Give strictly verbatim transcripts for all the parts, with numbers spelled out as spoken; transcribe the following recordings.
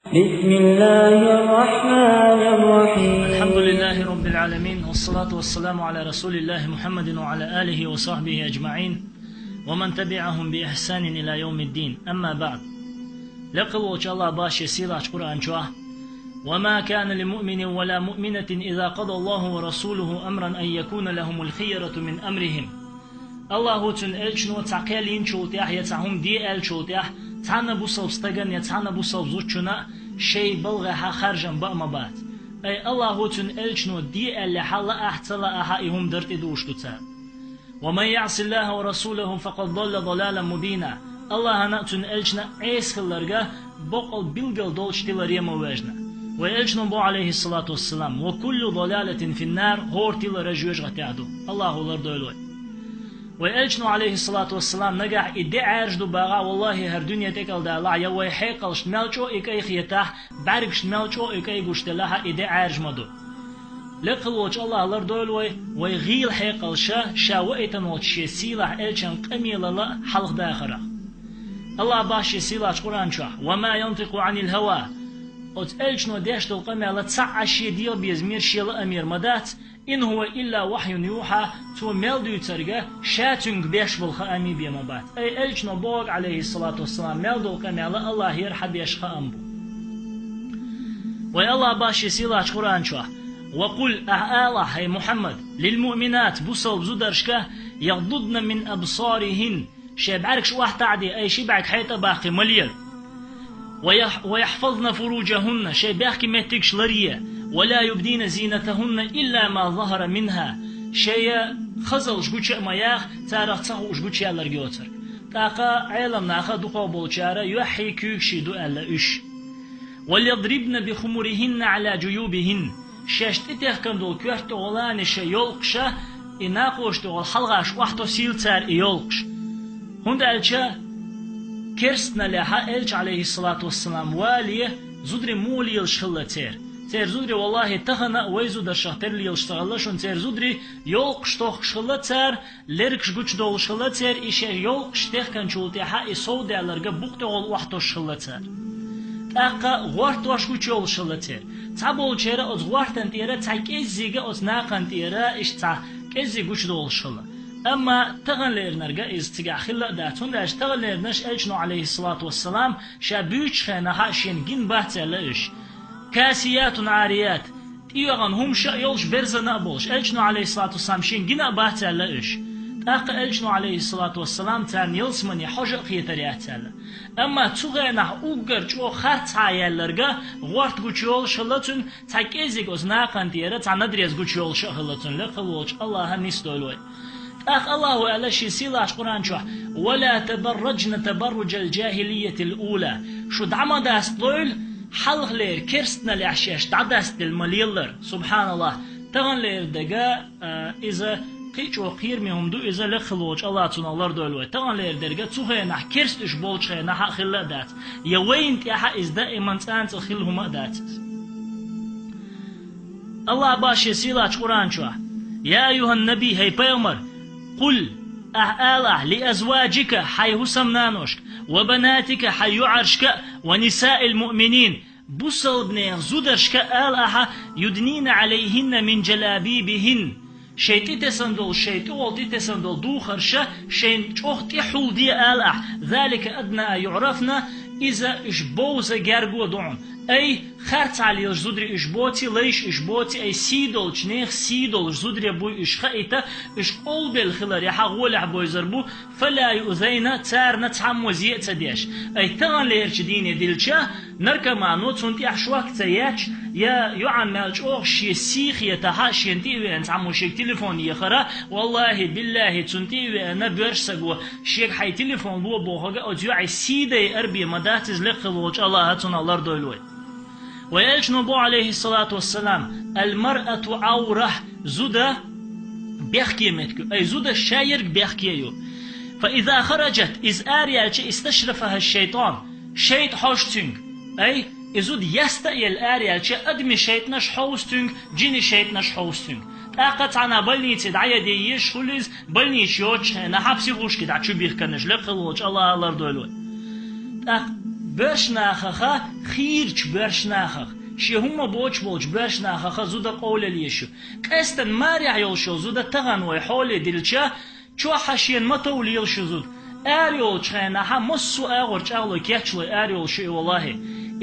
بسم الله الرحمن الرحيم. الحمد لله رب العالمين، والصلاة والسلام على رسول الله محمد وعلى آله وصحبه أجمعين، ومن تبعهم بإحسان إلى يوم الدين. أما بعد. Лекхал волчу Аллах баши сийлахьчу Къуръан чохь: «وما كان لمؤمن ولا مؤمنة إذا قضى الله ورسوله أمرا أن يكون لهم الخيرة من أمرهم». Аллахо, цуьнан элчано цхьа кхел йинчул тӀаьхьа я цхьа хӀума де аьллачул тӀаьхьа, цхьана бусалба стагана я цхьана бусалба зудчунна шайн балгӀехьа харжам баа ма бац. Ай, Аллахо, цуьнан элчано де аьллехьа, лаахь а, ца лаахь а, и хӀума дар тӀедугӀуш ду цара. «ومن يعص الله ورسوله فقد ضل ضلالا مبينا». Аллахьана а, цуьнан элчана а Ӏеса хилларг боккъал билггал долчу тиларе ма вежна. Вайн элчано боху, алейхиссалату вассалам: «وكل ضلالة في النار», хӀора тилар жоьжахатехь ду. Аллахо лардойла вай. Вайн элчано, алейхиссалату вассалам, нагахь и де Ӏаьржа ду бахахь, валлахи, хӀара дуьне тӀекӀалдалахь, я вай хьекъалшна мел чӀогӀа и кӀай хетахь, бӀаьргашна мел чӀогӀа и кӀай гуш делахь а, и де Ӏаьржа ма ду. Лекхал волчу Аллах лардойла вай, вай гӀийла хьекъалш ша ваийтина волчу шен сийлахь элчан къамелал а хьалхадахарах. Аллах баши сийлахьчу Къуръан чохь: «وما ينطق عن الهوى». Оцу элчано деш долу къамел цхьа а шен дегӀан безамера, шен лаамера ма дац, «إن هو إلا وحي يوحى», цо мел дуьйцург ша цуьнга беш болу хаамий бен ма бац. Ай, элчано бохург, алейхиссалату вассалам, мел долу къамел Аллахера хьан беш хаам бу. Вай Аллах баши сийлахьчу Къуръан чохь: «وقل», ахь алахь, хӀай Мухьаммад, «للمؤمنات», бусалба зударшка, «يغضضن من أبصارهن», шайн бӀаьргаш охьатаӀаде, ай, ши бӀаьрг хьайна тӀе а баккхий, ма лела. «ويح-، ويحفظن فروجهن», шайн бехке меттигаш ларъе, «ولا يبدين زينتهن إلا ما ظهر منها», шайн хазаллаш гуча а ма яха, царах ца хууш гучаялларг йоцург. ТӀаккха Ӏеламнаха дукхах болчара юьхьий куьйгаший ду аьлла уьш. «وليضربن بخمرهن على جيوبهن». Шаьш тӀетехкан долу коьрта тӀехула шайн йолкхаш, и накхоша тӀехула хьалхаш охьатосийла цара и йолкхаш. ХӀунда аьлча керстаналехьа элча, алейхиссалату вассалам, вале, зударий муха лелаш хилла церан. Церан зударий, валлахи, тахана а вай зударшах тера лелаш ца хилла шуна, церан зударий йолкхаш тохкуш хилла цара, лергаш гучудовлуш хилла церан, и шайн йолкхаш техканчул тӀаьхьа и сов даьлларг букъа тӀехула охьатосуш хилла цара. ТӀаккха гӀортош гучуйовлуш хилла церан. Цхьаболчеран оцу гӀортан тӀера цхьа кӀеззига оцу накхан тӀера иштта цхьа кӀеззиг гучудолуш хилла. Амма таханлернарг иза цигахь хилла а дац, хӀунда аьлча таханлернаш элчано, алейхиссалату вассалам, ша буьйцучу хенахь шена гина бац аьлла уьш. «كاسيات عاريات», тӀейогӀан хӀумаш а йолуш, берзана а болуш. Элчано, алейхиссалату вассалам, шена гина а бац аьлла уьш. ТӀаккха элчано, алейхиссалату вассалам, царна ялсамане хьожа а кхетар яц аьлла. Амма цу хенахь уггар чӀогӀа харцхьа яьлларг гӀорта гучуйолуш хилла цуьнан, цхьа кӀеззиг оцу накхан тӀера цхьа надрез гучуйолуш а хилла цуьнан, лекхал волчу Аллаха нисдойла вай. ТӀаккха Аллахо аьлла шен сийлахьчу Къуръан чохь: «ولا تبرجن تبرج الجاهلية الأولى». Шу дӀа ма дасталойла, хьалхалера керстаналехь шаьш дӀадастаделла ма лелалара. Субханаллах, таханлера дерг, а, иза кхин а чӀогӀа кхераме хӀума ду, иза лекхал волчу Аллах цунах лардойла вай. Таханлера дерг цу хенахь керста уьш болчу хенахь а хилла а дац. Я вайна тӀехь а иза даиман цӀанцӀа хилла хӀума а дац иза. Аллах баши сийлахьчу Къуръан чохь: «يا أيها النبي», хӀай пайхамар, «قل», ахь алахь, «لأزواجك», хьайн хӀусамнаношка, «وبناتك», хьайн йоӀаршка, «ونساء المؤمنين», бусалбанехан зударшка ала ахьа, «يدنين عليهن من جلابيبهن», шайн тӀетесан долу, шайн тӀехула тӀетесан долу духарша шайна чӀогӀа тӀехьулде ала ахьа, «ذلك أدنى أن يعرفن», иза уьш бовза герго ду хьуна. Ай, харцхьа лелаш зударий уьш боций, лайш уьш боций, ай, сий долчу нехан сий долуш зударий буй уьш хаийта, уьш къовлабелла хиларехьа гӀолехь бовзар бу, «فلا يؤذين», царна цхьаммо зе а ца деш. Ай, таханлерчу дийне дилча, наркомано, цунна тӀехь шок ца етташ, я йоӀан мел чӀогӀа шен сий хетахь а, шена тӀе а веана цхьаммо шега телефон ехара, валлахи, биллахи, цунна тӀе а веана боьрша саго шега хьайн телефон ло бохург оцу йоӀан сий дайар бен ма дац иза, лекхал волчу Аллаха цунах лардойла вай. Вай элчано боху, алейхиссалату вассалам: «المرأة عورة», зуда бехке меттиг ю. Ай, зуда шаерг бехке ю. «فإذا خرجت», иза араяьлча, «استشرفها الشيطان», шайтӀа хьожу цуьнга. Ай, и зуда яста а елла араяьлча, адамийн шайтӀанаш хьовсу цуьнга, джинийн шайтӀанаш хьовсу цуьнга. ТӀаккха цхьана больнице дӀаяде езаш хуьлу иза, больница йоцучу хенахь психушке дӀа чу бихканаш, лекхал волчу Аллаха лардойла вай. ТӀаккха Боьршнахаха, хийрачу боьршнахах, шен хӀумма боцуш болчу боьршнахаха зуда къовлале езаш ю. Къаьстина марехь йолуш йолу зуда тахана вай хьоле дилча, чохь а шена ма тов лелаш ю зуда. Ара йолчу хенахьа массо а агӀор чӀагӀлой кечлой ара йолуш ю и, валлахӀи.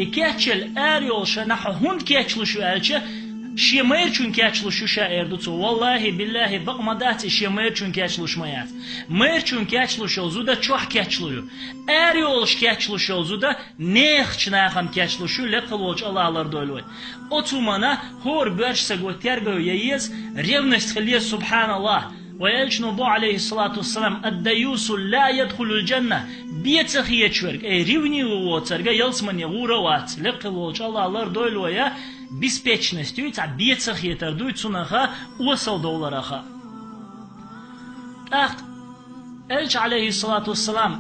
И кечъелла ара йолуш хенахь хьо хӀунда кечлуш ю аьлча, шен майрачун кечлуш ю ша эр ду цо. ВаллахӀи, биллахӀи, бакъ ма дац, и шен майрачун кечлуш ма яц. Майрачун кечлуш йолу зуда чохь кечлур ю. Ара йолуш кечлуш йолу зуда нехачу нахана кечлуш ю, лекха волчу АллахӀа лардойла вай. Оцу хӀумана хӀора боьрша саго тергал ян еза, ревность хила еза, субханаллахӀ. Вай элчано бо, алейхиссалату вассалам: «Ад-дайюсу ла ядхулул джанна». Бен ца хеташ верг, ай, ревнивый воцург ялсамане гӀур а вац, лекха волчу АллахӀа лардойла вай, беспечность юй, цхьа бен ца хетар дуй, цунах осал довлараха. ТӀаккха элча, алейхиссалату вассалам,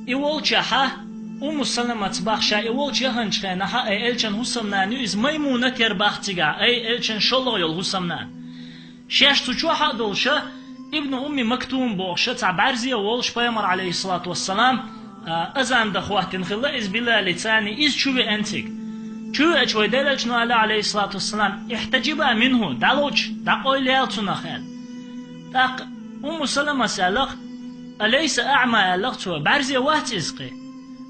и волчехьа, Умму Саламаца бах ша и волчу яханчу хенахьа, ай, элчан хӀусамнана ю иза, Маймуна тера бах цигахь, ай, элчан шолгӀа йолу хӀусамнана. Шаьш цу чохь а долуша, Ибн Умми Мактум бохуша, цхьа бӀаьрзе а волуш, пайхамар, алейхиссалату вассалам, а, азан дан хӀоттина хилла иза Билалица, иза чу веана цига. Чу веача вай деллачу аьлла, алейхиссалату вассалам: «Ихтаджиба минху, дӀалоч, дӀакъовла яла цунах», — аьлла. ТӀаккха Умму Саламас аьллах: «Алейса аъма?» — аьллах цо, «бӀаьрзе вац иза кхин?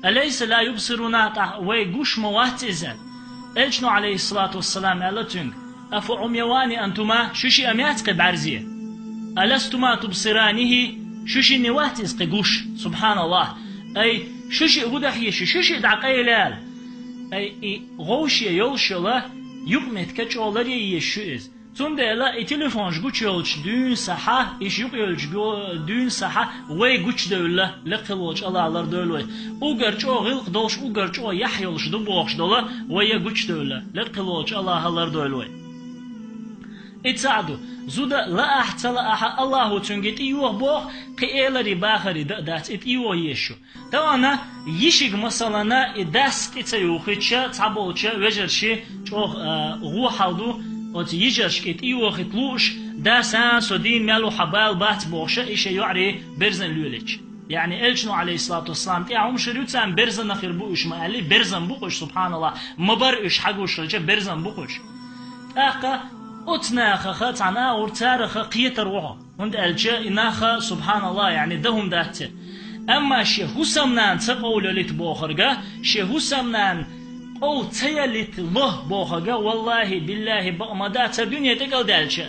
Алейса ла юбсируна, тӀаккха вай гуш ма вац иза?» Элчано, алейхиссалату вассалам, аьлла цуьнга: «Афа умьявани антума, шу шиъ а ма яц кхин бӀаьрзе? Аластума тубсиранихи, шу шинна вац иза кхин гуш?» Субханаллах. Ай, шу шиъ хӀун дахье шу, шу шиъ дӀакъайла аьлла. Ай, и гӀовше йолуш йола юкъаметтиг чӀогӀа ларъе езаш ю иза. Цундела и телефонаш гучуйолчу дуьйна сахьа, иша юкъайолчу го-, дуьйна сахьа вай гучудевлла, лекха волчу АллахӀа лардойла вай. Уггар чӀогӀа гӀиллакх долуш, уггар чӀогӀа яхь йолуш ду бохуш дола вай я гучудевлла, лекха волчу АллахӀа лардойла вай. И цхьаъ ду, зуда лаахь а, ца лаахь а, АллахӀа цуьнга тӀейоха боху, кхин элари бахари дан а дац, и тӀейоха езаш ю. Тахана йишига, масалана, и дас тӀе ца юххича, цхьаболча вежарши чӀогӀа, а, гӀо хьал ду, оцу йижаршка и тӀейохийта лууш, дас: «А, со дийна мел ву, хьан бала бац», — бохуша, и шен йоӀарий берзан лоьлича. Яъни элчано, алейхиссалату вассалам, тӀехь хӀума шуьра ю царна, берзана хир бу уьш ма аьлли, берзан бу-кх уьш, субханаллах, ма бара уьш хьагуш хилча, берзан бу-кх уьш. ТӀаккха оцу нахаха, цхьана агӀор цараха кхетар ву хьо. ХӀунда аьлча и наха, субханаллах, яъни дан хӀума дац церан. Амма шен хӀусамнана ца къовлалийта бохурга, шен хӀусамнана къовла ца ялийта ло бохурга, валлахӀи, биллахӀи, бакъ ма дац цара дуьне тӀекӀалдаьлча.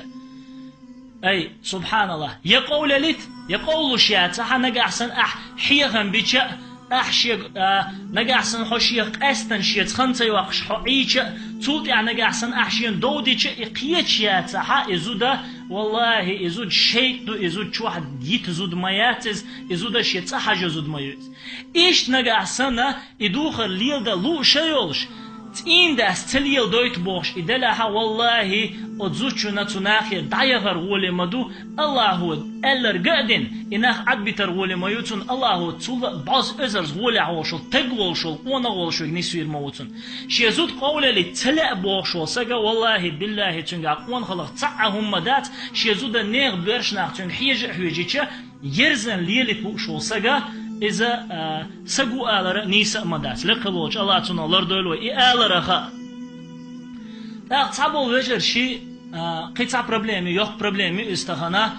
Ай, субханаллах, я къовлалийта, я къовлуш яцахьа, нагахь санна ахь хьехам бича, ахь шега, а, нагахь санна хьо шех къаьстина шеца хан ца йоккхуш хьо Ӏийча, цул тӀаьхьа нагахь санна ахь шена дов дича, и кхеча яцахьа, и зуда, валлахӀи, и зуда шайтӀа ду, и зуда чохь йита зуда ма яц иза, и зуда шен цӀа хьажо зуда ма ю иза. Иштта нагахь санна, и духар леладан лууш а йолуш, цӀийнан дас ца леладойту бохуш, и делахьа, валлахӀи, оцу зудчунна цу нахера дӀаяхар гӀоле ма ду, АллахӀо аьлларг а дина, и нах Ӏадбитар гӀоле ма ю цунна, АллахӀо цул а бӀозза эзарза гӀолехь волушволу, таг волушволу, къонах волушверг нисвийр ма ву цунна. Шен зуда къовлалийта ца лаьа бохуш волу сага, валлахӀи, биллахӀи, цуьнгахь къонахаллах цхьа а хӀума ма дац, шен зуда нехан боьршнах цуьнга хьежа а хьоьжича, ерзан лелийта лууш волу сага, иза, а, саг ву алара нийса а ма дац. Лекха волчу АллахӀа цунах лардойла вай и алараха. ТӀаккха цхьаболу вежарши, а, кхин цхьа проблема ю, йоккха проблема ю иза тахана.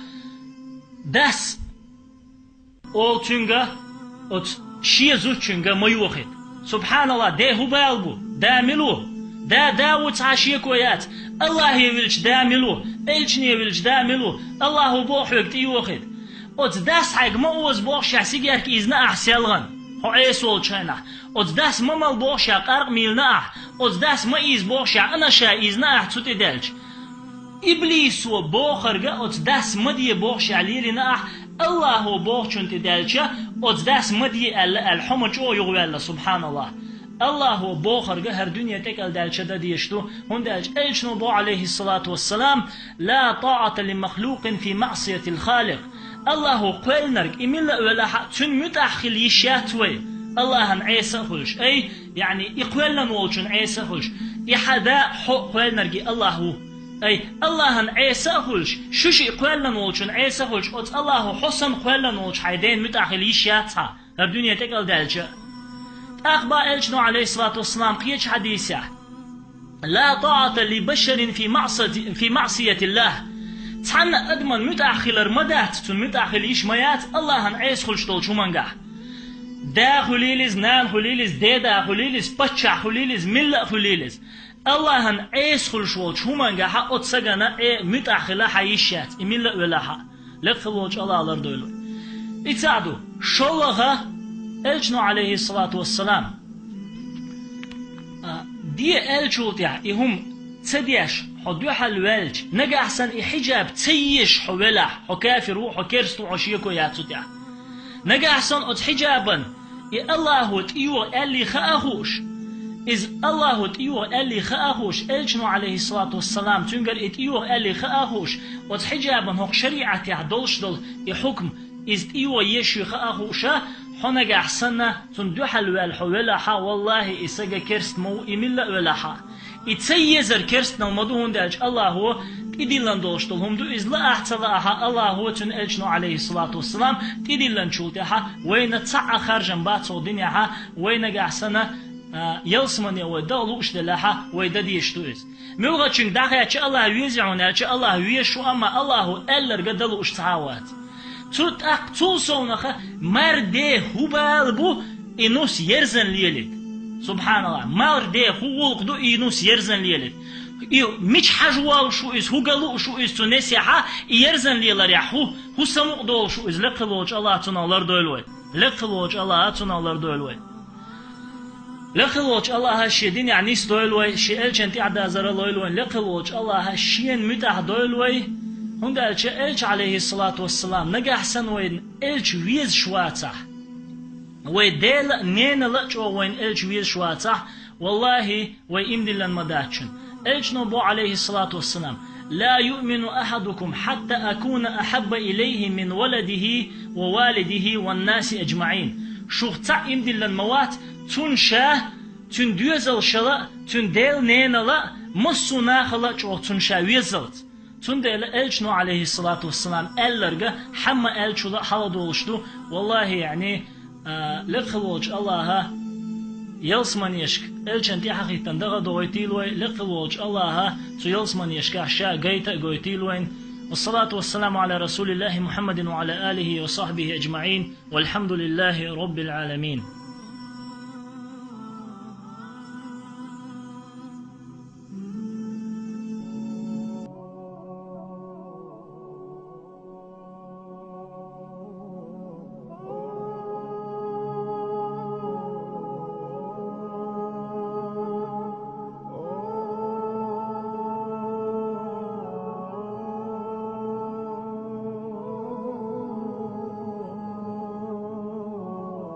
Дас олу цуьнга, оцу шен зудчуьнга ма йохийта. Субханаллах, де хӀун бала бу? Да мила ву? Да, да ву, цхьа шеко яц. АллахӀе вилча да мила ву? Элчане вилча да мила ву? АллахӀо боху хьоьга тӀейохийта. Оцу дас хьайга ма оза боху ша сигерка ийзина ахь селхана, хьо Ӏеса волчу хенахь. Оцу дас ма мала боху ша къаркъа мийлина ахь. Оцу дас ма ийза боху ша анаша ийзина ахь цу тӀе даьлча. Иблисо бохурга оцу дас ма де боху ша лелийна ахь, АллахӀо бохучунна тӀе даьлча, оцу дас ма де аьлла, аьлла, хьо ма чӀогӀа юхаваьлла, субханаллах. АллахӀо бохурга хӀара дуьне тӀекӀалдаьлча дан дезаш ду, хӀунда аьлча элчано боху, алейхиссалату вассалам: «Ла таата ли махлукин фи маъсиятил халикъ». АллахӀо кхоьллинарг, и милла а велахьа, цуьнан муьтӀахь хила йиш яц вай, АллахӀан Ӏеса а хуьлуш. Ай, яъни, и кхоьллина волчун Ӏеса а хуьлуш. И хьан да, хьо кхоьллинарг и АллахӀ ву. Ай, АллахӀан Ӏеса а хуьлуш, шу шиъ кхоьллина волчун Ӏеса а хуьлуш, оцу АллахӀо хьо санна кхоьллина волчу хьайн ден муьтӀахь хила йиш яц хьан, хӀара дуьне тӀекӀалдаьлча. Ахба элчано, алейхиссалату вассалам, кхечу хьадисехь: «Ла таата ли башарин фи маъсати-, фи маъсиятиллах». Цхьанна адаман муьтӀахь хилар ма дац, цунна муьтӀахь хила йиш ма яц Аллахьан Ӏеса хуьлуш долчу хӀумангахь. Да хуьлийла иза, нана хуьлийла иза, деда хуьлийла иза, паччахь хуьлийла иза, милла а хуьлийла иза. Аллахьан Ӏеса хуьлуш волчу хӀумангахьа оцу сагана э муьтӀахь хила хьан йиш яц, и милла а велахьа. Лекха волчу Аллахьа лардойла вай. И цхьаъ ду, шолгӀа, элчано, алейхиссалату вассалам, а, де аьллачул тӀаьхьа и хӀума ца деш, хьо дуьхьал ваьлча, нагахь санна и хьиджаб ца езаш хьо велахь, хьо кафир ву, хьо керста ву, хьо шеко яц цу тӀехь. Нагахь санна оцу хьиджабан и Аллахьо тӀейогӀу аьллий хаа хууш, иза Аллахьо тӀейогӀу аьллий хаа хууш, элчано, алейхиссалату вассалам, цуьнгара и тӀейогӀу аьллий хаа хууш, оцу хьиджабан хӀокху шариӀатехь долуш долу и хьукм, иза тӀейогӀу еш ю хаа хууша, хьо нагахь санна, цунна дуьхьал ваьлла хьо велахьа, валлахьи, и сага керста ма ву, и милла а велахьа. И ца езар керстанал ма ду, хӀунда аьлча Аллахьо тӀедиллина долуш долу хӀума ду, иза лаахь а, ца лаахь а, Аллахьо цуьнан элчано, алейхиссалату вассалам, тӀедиллинчул тӀаьхьа вайна цхьа а харжам бац хӀокху динехьа, вай нагахь санна, а, ялсамане вай даха лууш делахьа, вай дан дезаш ду иза. Муьлхачуьнга дӀахаьчча Аллахь веза хьуна аьлча, Аллахь везаш ву, амма Аллахьо аьлларга дан лууш ца вац. Цу тӀаккха цул совнаха марде хӀун бала бу и нус ерзан лелийта? Субханаллах, марде хӀун гӀуллакх ду и нус ерзан лелийта? И мича хьажа воллуш ву иза, хӀун ган лууш ву иза цу несехьа, и ерзан леларехь хӀун, хӀун самукъа долуш ву иза? Лекха волчу Аллахьа цунах лардойла вай. Лекха волчу Аллахьа цунах лардойла вай. Лекха волчу Аллахьа шен динехь нисдойла вай, шен элчан тӀаьхьадазар а лойла вайн, лекха волчу Аллахьа шена муьтӀахь дойла вай, хӀунда аьлча элча, алейхиссалату вассалам, нагахь санна вайн элча везаш вацахь, вай дела а, ненала а чӀогӀа вайн элча везаш вацахь, валлахьи, вай имдиллан ма дац цунна. Элчано бо, алейхиссалату вассалам: «Ла юъмину ахьадукум хьатта акуна ахьабба илайхи мин валадихи ва валидихи ван наси аджмаин». Шух цхьаъ имдиллан ма вац, цунна ша, цуьнан доьзалшала а, цуьнан дела-ненала а, массо а нахала а чӀогӀа цунна ша везалц. Цундела элчано, алейхиссалату вассалам, аьлларга хьамма аьллачул а хьалха долуш ду, валлахьи, яъни, а, лекха волчу Аллахьа ялсаманешка элчан тӀаьхьахӀиттина даха а дохуьйтийла вай, лекха волчу Аллахьа цу ялсаманешкахь ша гайта а гойтийла вайн. Вассалату вассаламу Ӏала расулиллахьи Мухьаммадин ва Ӏала алихи ва сахьбихи аджмаин. Валхьамдулиллахьи роббил Ӏаламин.